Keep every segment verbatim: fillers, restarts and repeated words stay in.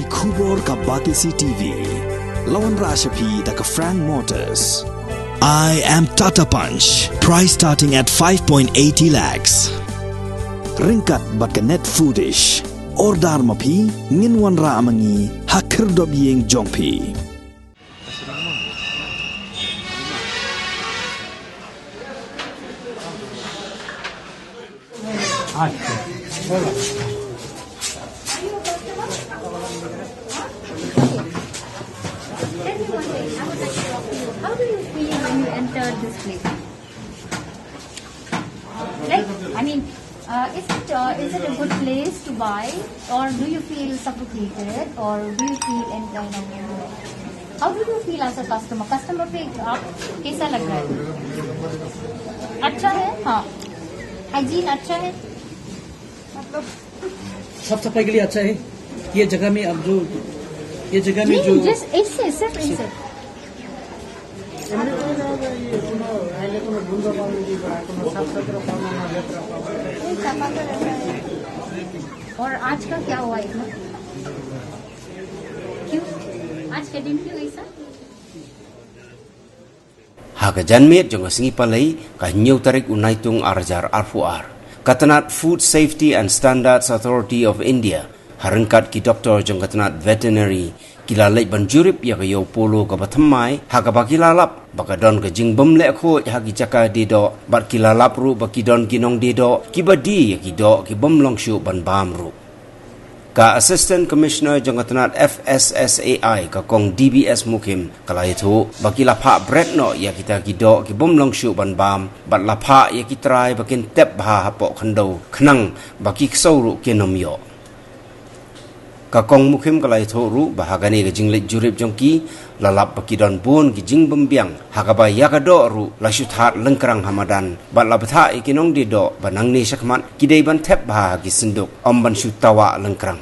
Khubor ka Batesi T V. La wanrah sha phi da ka Frank Motors. I am Tata Punch. Price starting at five point eighty lakhs. Ryngkat bad ka Net Foodish. Order ma phi, ngin wanrah ma ngi ha khyrdop ïing jong phi. How do you feel when you enter this place? Like, I mean, uh, is it, uh, is it a good place to buy, or do you feel suffocated, or do you feel any kind of, how do you feel as a customer? Customer पे आप कैसा लग रहा है? अच्छा है, हाँ। हाइजीन अच्छा है, मतलब, साफ सफाई के लिए अच्छा है। ये जगह में आप जो, ये जगह में नहीं, जो just ऐसे, सिर्फ ऐसे। और आज का क्या हुआ इतना? क्यों? आज का दिन क्यों ऐसा? Ha ka janmiet jong ka sngi Palei, ka hynñiew tarik u Naitung ar hajar arphew ar, ka tnat Food Safety and Standards Authority of India, ha ryngkat ki doktor jong ka tnat veterinary, ki la leit ban jurip ïa ka ïew polo kaba thymmai, ha kaba ki la lap ba ka don ka jingbymleh khuid ha ki jaka die doh, bad ki la lap ruh ba ki don ki nongdie doh kiba die ïa ki doh ki bym long shuh ban bam ruh. Ka Assistant Commissioner jong ka tnat F S S A I, ka Kong D B S Mukhim, ka la ïathuh ba ki la phah bret noh ïa kita ki doh ki bym long shuh ban bam, bad la phah ïa ki trai ba kin tep bha hapoh khyndew khnang ba ki ksew ruh kin ym ïoh. Ka Kong Mukhim ka la ïathuh ruh ba ha kane ka jingleit jurip jong ki, la lap ba ki don bun ki jingbymbiang, ha kaba ïa ka doh ruh la shu thad lyngkrang ha madan, bad la bthah ïa ki nongdie doh ba nangne shakhmat ki dei ban tep bha ha ki synduk, ym ban shu tawah lyngkrang.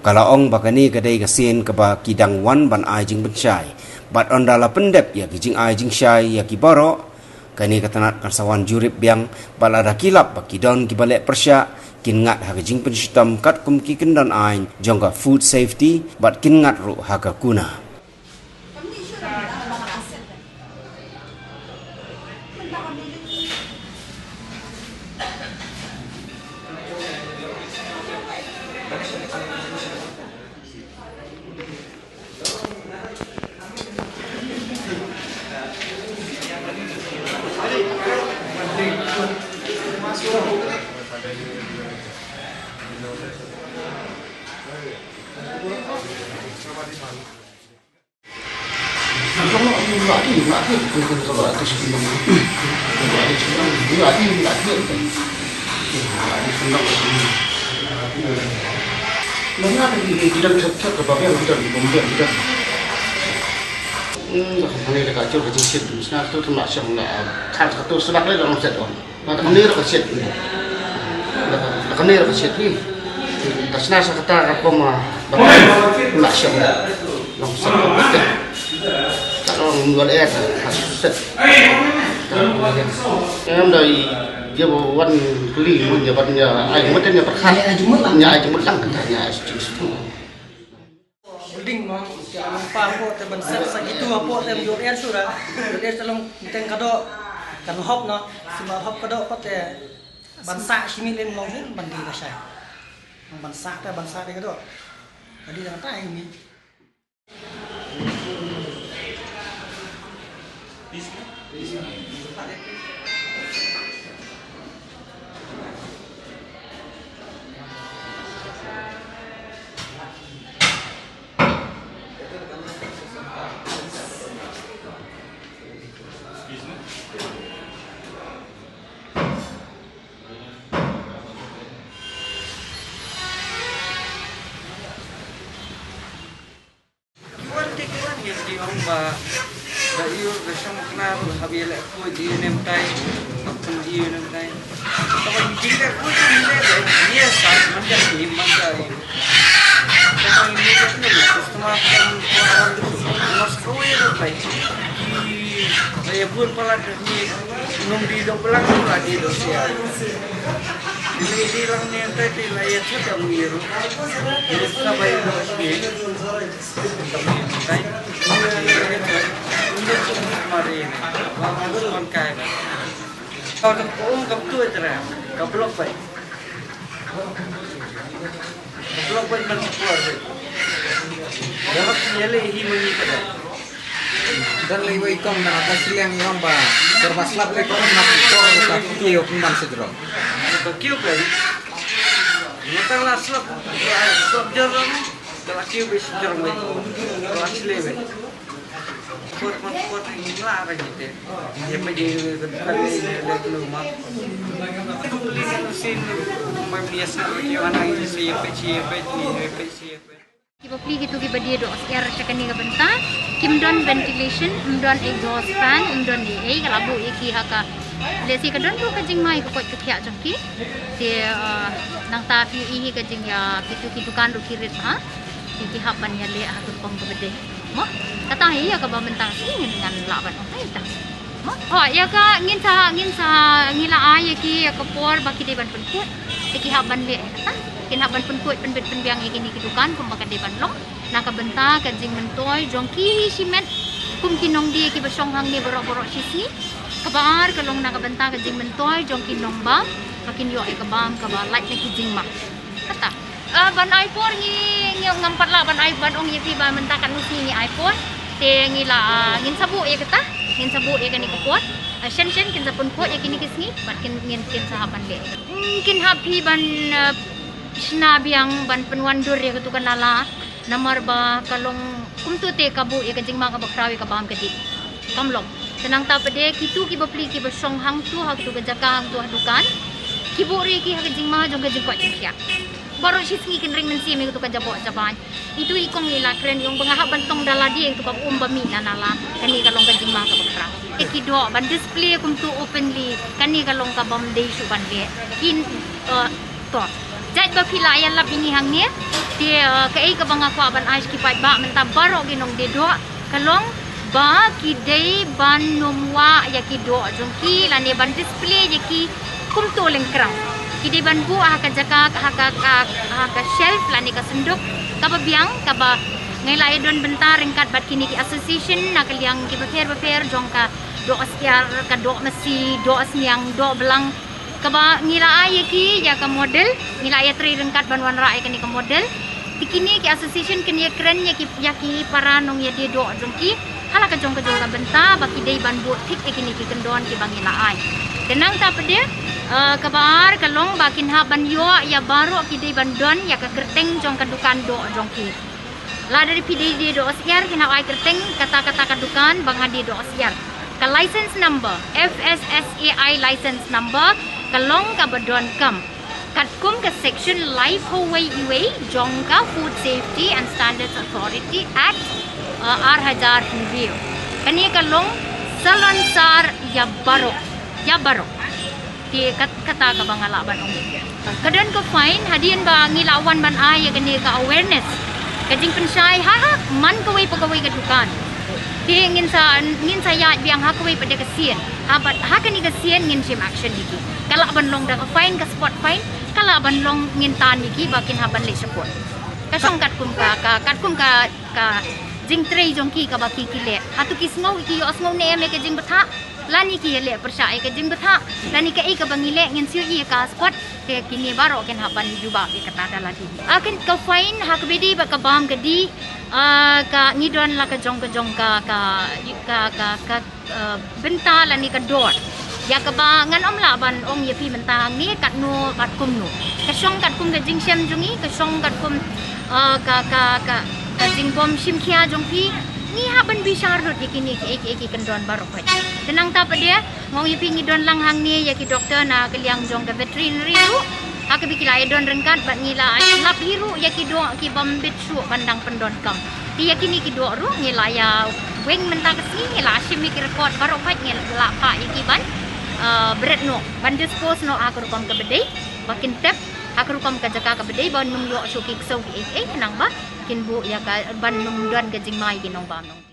Ka la ong ba kane ka dei ka sien kaba ki dang wan ban ai jingpynshai, bad ynda la pyndep ïa ki jingai jingshai ïa ki baroh, kane ka tnat kan sa wan jurip biang, bad lada ki lap ba ki don kiba leh pyrshah, kin ngat ha ka jingpynshitom katkum ki kyndon aiñ jong ka food safety, bad kin ngat ruh ha ka kuna. Nga kane ruh ka siat. Nga kane ruh ka siat hi. Nga kane ruh ka siat hi. Ka shna sa kata ka pom, ah, ba ka la shong. Long sa ka pom. Ka long wal er ka set. Em da i je bo wan kli mun je ban ya ai mut ya perkhat. Ya ai mut lang kata ya. Building mo, ïa, nang pa hapoh te ban set sa kitu hapoh te ïoh er shuh da. Ïoh er shuh long teng ka doh, kan hop no, sima hop ka doh pat te ban sah shimi lem long shuh ban die da shai. Ban sah te ban sah die ka doh. Ka die da ta hi mi. Ki wan te ki wan ïa ki ong ba da ïoh da shong kna ruh hap ïa leh khuid ïa u nemtai. Hap pyn ïa u nemtai. Tang ba ngi leh khuid ngi leh da ïa sa man ka ni man ka ïa. Tang ba ngi leh da ïa customer ka ngi ko ar nor sa kawei ruh bai. Ki da ïa bun palat da ngi nong die doh palat ruh la die doh sia. Ngi leh di Lang ne tai ti la ya chu dam ni ru. Ni sa bai ru ni. Dam ni tai. Ni ru ni tai. Ni ru ni mari ni. Wa kon kai ba. Kau tu kum kam tu aja lah. Kau blok bai. Kau blok bai man kuar bai. Jawab ni le hi mani kada. Dan lei wei kong na ka siliang yong ba. Serba slap lei kong na ko ka kio pun ban sedro. Ka kio bai. Matang la slap, slap jor. Ka la kio bai sedro bai. Ka la sile bai. Kot, kot, kot, ni la ba ni te. Ye pe di ka ni le lu ma. Kum li ka sin ma mi sa ki ana ni si ye pe si ye pe ni ye pe si ye pe. Kiba pli kitu kiba die doh syiar sha kane ka bynta. Kim don ventilation, ym don exhaust fan, ym don ei ei, ka la buh ïa ki ha ka. Lehse ka don ruh ka jingma ïa ka koit ka khiah jong ki. Te, uh, nangta phi ïohi hi ka jingïa kitu ki dukan ruh ki rit ha. Ki, ki hap ban ïaleh ha ka rukom kaba dei. Mo, kata hi ïa kaba mynta ka sngi ngan lah ban ong hi ta. Mo, oh, ïa ka ngin sa, ngin sa, ngi la ai ïa ki ïa ka por ba ki dei ban pynkhuid. Te ki hap ban leh ïa kata. Kin hap ban pynkhuid, pynbit pynbiang ïa kine ki dukan kumba ka dei ban long. Na ka bynta ka jingmyntoi jong ki shimet kum ki nongdie kiba shong hangne baroh baroh shi sngi. Kaba ar ka long na ka bynta ka jingmyntoi jong ki nongbam ba kin ïoh ïa ka bam kaba lait na ki jingma. Kata. Ah, ban ai por ngi, ngi ngam pat lah ban ai, ban ong ïa phi ba mynta katno sngi ngi ai por. Te ngi la, ah, ngin sa buh ïa kata, ngin sa buh ïa kane ka por. Ah, shen shen kin sa pynkhuid ïa kine ki sngi, bad kin, ngin, kin sa hap ban leh. Hmm, kin hap phi ban, ah, shna biang ban pynwandur ïa katu ka nala. Namar ba ka long kumtu te ka buh ïa ka jingma kaba khraw ïa ka bam ka dih. Kam long. Te nangta pat de kitu kiba pli kiba shong hangtu ha katu ka jaka hangtu ha dukan. Ki buh re ki ha ka jingma jong ka jingkoit jingkhiah. Baroh shi sngi kin ring mynsiem ïa katu ka jaboh jabain. Itu i kong i la kren ïong ba nga hap ban tong da lade ïa katu ka um ba mih na nala. Kane ka long ka jingma kaba khraw. Ïa ki doh ban display kumtu openly. Kane ka long kabym dei shuh ban leh. Kin, eh, To, jait ba phi la ïalap ïa ngi hangne, te, eh, kaei kaba nga kwah ban ai sha ki paidbah mynta baroh ki nongdie doh, ka long ba ki dei ban nym wah ïa ki doh jong ki lane ban display ïa ki kumto lyngkhrang. Ki dei ban buh ha ka jaka, ha ka, ka, ha ka shelf lane ka synduk kaba biang, kaba ngi la ïadon bynta ryngkat bad kine ki association na ka liang kiba pher bapher jong ka doh syiar, ka doh masi, doh sniang, doh blang, kaba ngi la ai ïa ki ïa ka model, ngi la ïatrei ryngkat ban wanrah ïa kane ka model. Te kine ki association kin ïakren ïa ki, ïa ki para nongïadie doh jong ki ha la ka jong ka jong ka bynta ba ki dei ban buh thik ïa kine ki kyndon kiba ngi la ai. Te nangta pat de, eh, kaba ar ka long ba kin hap ban ïoh ïa baroh ki dei ban don ïa ka kyrteng jong ka dukan doh jong ki. Lada phi dei die doh syiar kin hap ai kyrteng kata kata ka dukan ba nga die doh syiar. Ka license number, F S S A I license number, ka long kaba donkam katkum ka section laiphew wei wei jong ka Food Safety and Standards Authority Act, uh, ar hajar hynriew. Kane ka long salonsar ïa baroh, ïa baroh. Te kat-, kata kaba nga lah ban ong. Ka don ka fine hadien ba ngi la wan ban ai ïa kane ka awareness. Ka jingpynshai ha, ha man kawei pa kawei ka dukan. Te ngin sa, ngin sa ïaid biang ha kawei pat de ka sien. Ha bad ha kane ka sien ngin shim action ïa ki. Ka lah ban long da ka fine, ka spot fine, ka lah ban long ngin tan ïa ki ba kin hap ban leit sha court. Ka shong katkum ka, ka, katkum ka, ka jingtrei jong ki kaba ki, ki leh. Hato ki sngew, ki ïohsngew ne em ïa ka jingbthah. Lane ki ïaleh pyrshah ïa ka jingbthah, lane kaei kaba ngi leh ngin siew ïa ka spot, te kine baroh kin hap ban jubab ïa kata da lade. Ah, kin ka fine ha kaba dei bad ka bam ka dih, ah, ka ngi don la ka jong ka jong ka, ka, ka, ka, ka, ah, bynta lane ka dor. Ïa kaba ngan ym lah ban ong ïa phi mynta hangne katno bad kumno. Ka shong katkum ka jingshem jong ngi, ka shong katkum, ah, ka, ka, ka, ka jingbym shim khia jong phi. Ngi hap ban bishar lut ïa kine kiei kiei ki kyndon baroh. Te nangta pat de, nga ong ïa phi ngi don lang hangne ïa ki doktor na ka liang jong ka veterinary ruh. Ha kaba ki la ïadon ryngkat bad ngi la lap hi ruh ïa ki doh kibym bit shuh ban dang pyndonkam. Te ïa kine ki doh ruh ngi la ïa weng mynta ka sngi, ngi la shim ïa ki report baroh pat, ngi la phah ïa ki ban, eh, bret noh, ban dispose noh ha ka rukom kaba dei, ba kin tep ha ka rukom ka jaka kaba dei, ban nym ïoh shuh ki ksew kiei kiei, khnang ba kin buh ïa ka, ban nym don ka jingma ïa ki nongbam nong